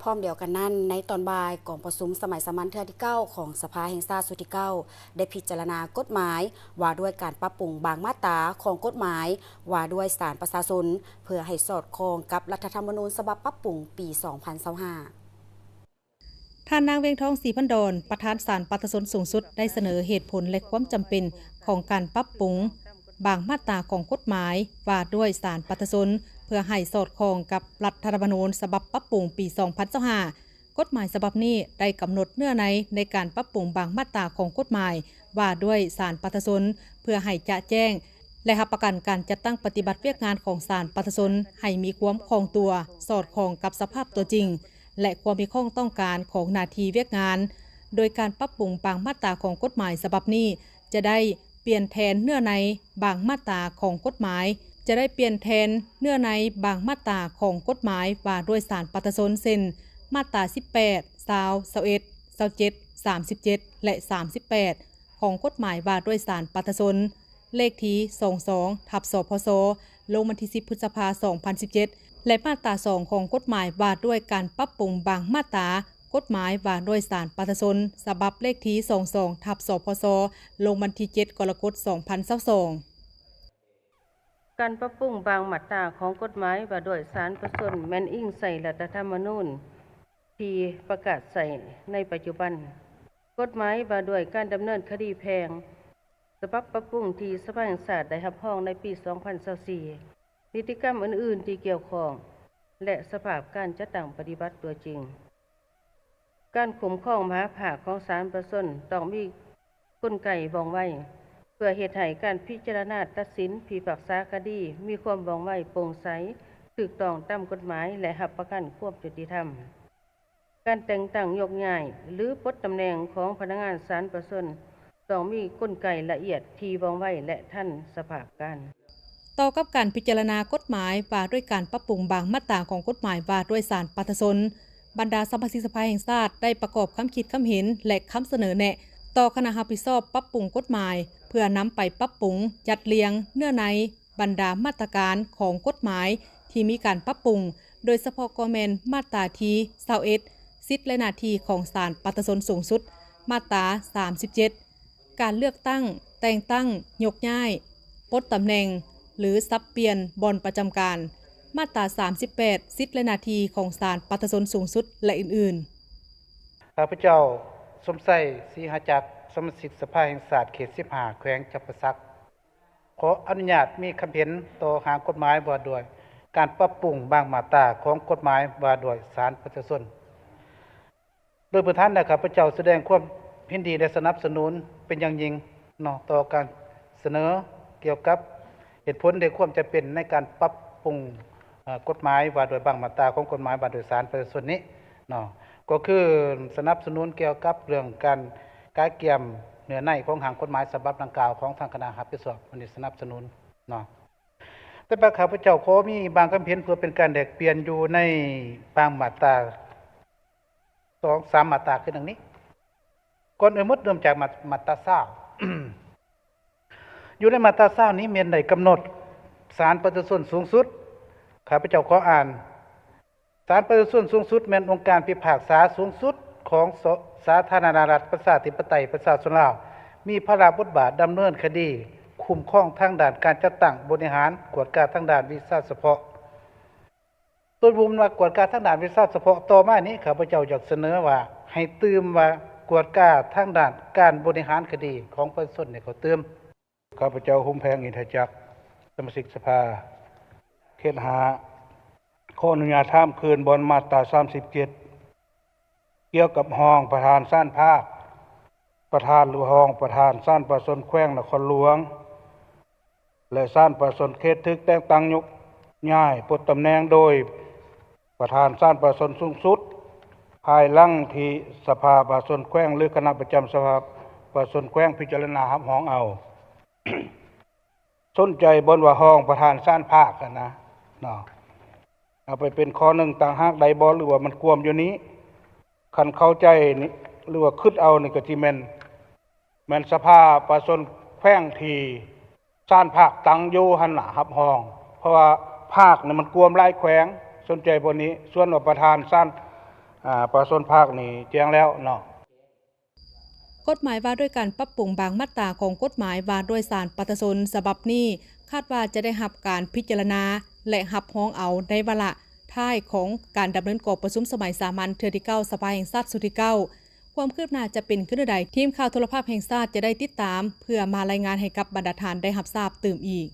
ພ້ອມດຽວກັນນັ້ນ, ໃນຕອນບ່າຍ, ກອງປະຊຸມສະໄໝສາມັນເທື່ອທີເກົ້າຂອງສະພາແຫ່ງຊາດຊຸດທີເກົ້າ ໄດ້ພິຈາລະນາກົດໝາຍວ່າດ້ວຍການປັບປຸງບາງມາດຕາຂອງກົດໝາຍວ່າດ້ວຍສານປະຊາຊົນ ເພື່ອໃຫ້ສອດຄ່ອງກັບລັດຖະທຳມະນູນສະບັບປັບປຸງປີສອງພັນຊາວຫ້າ. ທ່ານນາງ ວຽງທອງ ສີພັນດອນ ປະທານສານປະຊາຊົນສູງສຸດ ໄດ້ສະເໜີເຫດຜົນ ແລະ ຄວາມຈຳເປັນຂອງການປັບປຸງບາງມາດຕາຂອງກົດໝາຍວ່າດ້ວຍສານປະຊາຊົນ ເພື່ອໃຫ້ສອດຄ່ອງກັບລັດຖະທຳມະນູນສະບັບປັບປຸງປີສອງພັນຊາວຫ້າ. ກົດໝາຍສະບັບນີ້ໄດ້ກຳນົດເນື້ອໃນໃນການປັບປຸງບາງມາດຕາຂອງກົດໝາຍວ່າດ້ວຍສານປະຊາຊົນ ເພື່ອໃຫ້ຈະແຈ້ງ ແລະ ຮັບປະກັນການຈັດຕັ້ງປະຕິບັດວຽກງານຂອງສານປະຊາຊົນໃຫ້ມີຄວາມຄ່ອງຕົວ, ສອດຄ່ອງກັບສະພາບຕົວຈິງ ແລະ ຄວາມມີຄວາມຕ້ອງການຂອງໜ້າທີ່ວຽກງານ. ໂດຍການປັບປຸງບາງມາດຕາຂອງກົດໝາຍສະບັບນີ້ ຈະໄດ້ປ່ຽນແທນເນື້ອໃນບາງມາດຕາຂອງກົດໝາຍ, ຈະໄດ້ປ່ຽນແທນເນື້ອໃນບາງມາດຕາຂອງກົດໝາຍວ່າດ້ວຍສານປະຊາຊົນ ເຊັ່ນ ມາດຕາສິບແປດ, ຊາວ, ຊາວເອັດ, ຊາວເຈັດ, ສາມສິບເຈັດ ແລະ ສາມສິບແປດ ຂອງກົດໝາຍວ່າດ້ວຍສານປະຊາຊົນ ເລກທີສອງສອງ ທັບ ສພຊ ລົງວັນທີສິບ ພຶດສະພາ ສອງພັນສິບເຈັດ ແລະ ມາດຕາສອງຂອງກົດໝາຍວ່າດ້ວຍການປັບປຸງບາງມາດຕາກົດໝາຍວ່າດ້ວຍສານປະຊາຊົນ ສະບັບເລກທີສອງສອງ ທັບ ສພຊ ລົງວັນທີເຈັດ ກໍລະກົດ ສອງພັນຊາວສອງ. ການປັບປຸງບາງມາດຕາຂອງກົດໝາຍວ່າດ້ວຍສານປະຊາຊົນ ແມ່ນອີງໃສ່ລັດຖະທຳມະນູນທີ່ປະກາດໃຊ້ໃນປັດຈຸບັນ, ກົດໝາຍວ່າດ້ວຍການດຳເນີນຄະດີແພ່ງ ສະບັບປັບປຸງທີ່ສະພາແຫ່ງຊາດໄດ້ຮັບຮອງໃນປີສອງພັນຊາວສີ່, ນິຕິກຳອື່ນໆທີ່ກ່ຽວຂ້ອງ ແລະ ສະພາບການຈັດຕັ້ງປະຕິບັດຕົວຈິງ. ການຄຸ້ມຄອງມະຫາພາກຂອງສານປະຊາຊົນຕ້ອງມີກົນໄກວ່ອງໄວ ເພື່ອເຮັດໃຫ້ການພິຈາລະນາຕັດສິນ, ພິພາກສາຄະດີມີຄວາມວ່ອງໄວ, ໂປ່ງໃສ, ຖືກຕ້ອງຕາມກົດໝາຍ ແລະ ຮັບປະກັນຄວາມຍຸຕິທຳ. ການແຕ່ງຕັ້ງໂຍກຍ້າຍ ຫຼື ປົດຕຳແໜ່ງຂອງພະນັກງານສານປະຊາຊົນ ຕ້ອງມີກົນໄກລະອຽດທີ່ວ່ອງໄວ ແລະ ທັນສະພາບການ. ຕໍ່ກັບການພິຈາລະນາກົດໝາຍວ່າດ້ວຍການປັບປຸງບາງມາດຕາຂອງກົດໝາຍວ່າດ້ວຍສານປະຊາຊົນ, ບັນດາສະມາຊິກສະພາແຫ່ງຊາດໄດ້ປະກອບຄຳຄິດຄຳເຫັນ ແລະ ຄຳສະເໜີແນະຕໍ່ຄະນະຮັບຜິດຊອບປັບປຸງກົດໝາຍ ເພື່ອນຳໄປປັບປຸງ, ຈັດລຽງເນື້ອໃນ ບັນດາມາດຕະການຂອງກົດໝາຍທີ່ມີການປັບປຸງ, ໂດຍສະເພາະກໍແມ່ນມາດຕາທີຊາວເອັດ ສິດ ແລະ ໜ້າທີ່ຂອງສານປະຊາຊົນສູງສຸດ, ມາດຕາສາມສິບເຈັດ ການເລືອກຕັ້ງ, ແຕ່ງຕັ້ງ, ຍົກຍ້າຍ, ປົດຕຳແໜ່ງ ຫຼື ສັບປ່ຽນບ່ອນປະຈຳການ, ມາດຕາສາມສິບແປດ ສິດ ແລະ ໜ້າທີ່ຂອງສານປະຊາຊົນສູງສຸດ ແລະ ອື່ນໆ. ຂ້າພະເຈົ້າ ສົມໄຊ ສີຫະຈັກ ສະມາຊິກສະພາແຫ່ງຊາດເຂດສິບຫ້າ ແຂວງຈຳປາສັກ ຂໍອະນຸຍາດມີຄຳເຫັນຕໍ່ຮ່າງກົດໝາຍວ່າດ້ວຍການປັບປຸງບາງມາດຕາຂອງກົດໝາຍວ່າດ້ວຍສານປະຊາຊົນ. ໂດຍພື້ນຖານແລ້ວ ຂ້າພະເຈົ້າສະແດງຄວາມເຫັນດີ ແລະ ສະໜັບສະໜູນເປັນຢ່າງຍິ່ງເນາະ ຕໍ່ການສະເໜີກ່ຽວກັບເຫດຜົນ ແລະ ຄວາມຈຳເປັນໃນການປັບປຸງ ເອີ ກົດໝາຍວ່າດ້ວຍບາງມາດຕາຂອງກົດໝາຍວ່າດ້ວຍສານປະຊາຊົນນີ້ເນາະ, ກໍຄືສະໜັບສະໜູນກ່ຽວກັບເລື່ອງການກະກຽມເນື້ອໃນຂອງຮ່າງກົດໝາຍສະບັບດັ່ງກ່າວຂອງທາງຄະນະຮັບຜິດຊອບ ອັນນີ້ສະໜັບສະໜູນເນາະ. ແຕ່ວ່າຂ້າພະເຈົ້າຂໍມີບາງຄຳເຫັນເພື່ອເປັນການແລກປ່ຽນຢູ່ໃນບາງມາດຕາ ສອງສາມມາດຕາຄືດັ່ງນີ້. ກ່ອນອື່ນໝົດເລີ່ມຈາກມາ ມາດຕາຊາວ ຢູ່ໃນມາດຕາຊາວນີ້ແມ່ນໄດ້ກຳນົດສານປະຊາຊົນສູງສຸດ. ຂ້າພະເຈົ້າຂໍອ່ານ, ສານປະຊາຊົນສູງສຸດແມ່ນອົງການພິພາກສາສູງສຸດຂອງສາ ສາທາລະນະລັດ ປະຊາທິປະໄຕ ປະຊາຊົນລາວ, ມີພາລະບົດບາດດຳເນີນຄະດີ, ຄຸ້ມຄອງທາງດ້ານການຈັດຕັ້ງບໍລິຫານ, ກວດກາທາງດ້ານວິຊາສະເພາະ. ໂດຍລວມວ່າກວດກາທາງດ້ານວິຊາສະເພາະ. ຕໍ່ມານີ້ ຂ້າພະເຈົ້າຢາກສະເໜີວ່າໃຫ້ຕື່ມວ່າກວດກາທາງດ້ານການບໍລິຫານຄະດີຂອງປະຊາຊົນໃຫ້ເຂົ້າຕື່ມ. ຂ້າພະເຈົ້າ ໂຮມແພງ ອິນທະຈັກ ສະມາຊິກສະພາເຂດຫ້າ ຂໍອະນຸຍາດຖາມຄືນບ່ອນມາດຕາສາມສິບເຈັດ ກ່ຽວກັບຮອງປະທານສານພາກ, ປະທານ ຫຼື ຮອງປະທານສານປະຊາຊົນແຂວງນະຄອນຫຼວງ ແລະ ສານປະຊາຊົນເຂດຖືກແຕ່ງຕັ້ງໂຍກຍ້າຍປົດຕຳແໜ່ງໂດຍປະທານສານປະຊາຊົນສູງສຸດ ພາຍຫຼັງທີ່ສະພາປະຊາຊົນແຂວງ ຫຼື ຄະນະປະຈຳສະພາປະຊາຊົນແຂວງພິຈາລະນາຮັບຮອງເອົາ. ສົນໃຈບ່ອນວ່າຮອງປະທານສານພາກຫັ້ນນະເນາະ ເອົາໄປເປັນຂໍ້ໜຶ່ງຕ່າງຫາກໄດ້ບໍ່ ຫຼືວ່າມັນກວມຢູ່ນີ້? ຄັນເຂົ້າໃຈນີ້ ຫຼືວ່າຄິດເອົານີ້ ກໍຊິແມ່ນ ແມ່ນສະພາປະຊາຊົນແຂວງທີ່ສານພາກຕັ້ງຢູ່ຫັ້ນລະຮັບຮອງ, ເພາະວ່າພາກນີ້ມັນກວມຫຼາຍແຂວງ. ສົນໃຈບ່ອນນີ້. ສ່ວນວ່າປະທານສານ ປະຊາຊົນພາກນີ້ແຈ້ງແລ້ວເນາະ. ກົດໝາຍວ່າດ້ວຍການປັບປຸງບາງມາດຕາຂອງກົດໝາຍວ່າດ້ວຍສານປະຊາຊົນສະບັບນີ້ ຄາດວ່າຈະໄດ້ຮັບການພິຈາລະນາ ແລະ ຮັບຮອງເອົາໃນວາລະທ້າຍຂອງການດຳເນີນກອງປະຊຸມສະໄໝສາມັນເທື່ອທີ 9 ສະພາແຫ່ງຊາດຊຸດທີ 9. ຄວາມຄືບໜ້າຈະເປັນຄືແນວໃດ ທີມຂ່າວໂທລະພາບແຫ່ງຊາດຈະໄດ້ຕິດຕາມ ເພື່ອມາລາຍງານໃຫ້ກັບບັນດາທ່ານໄດ້ຮັບຊາບຕື່ມອີກ.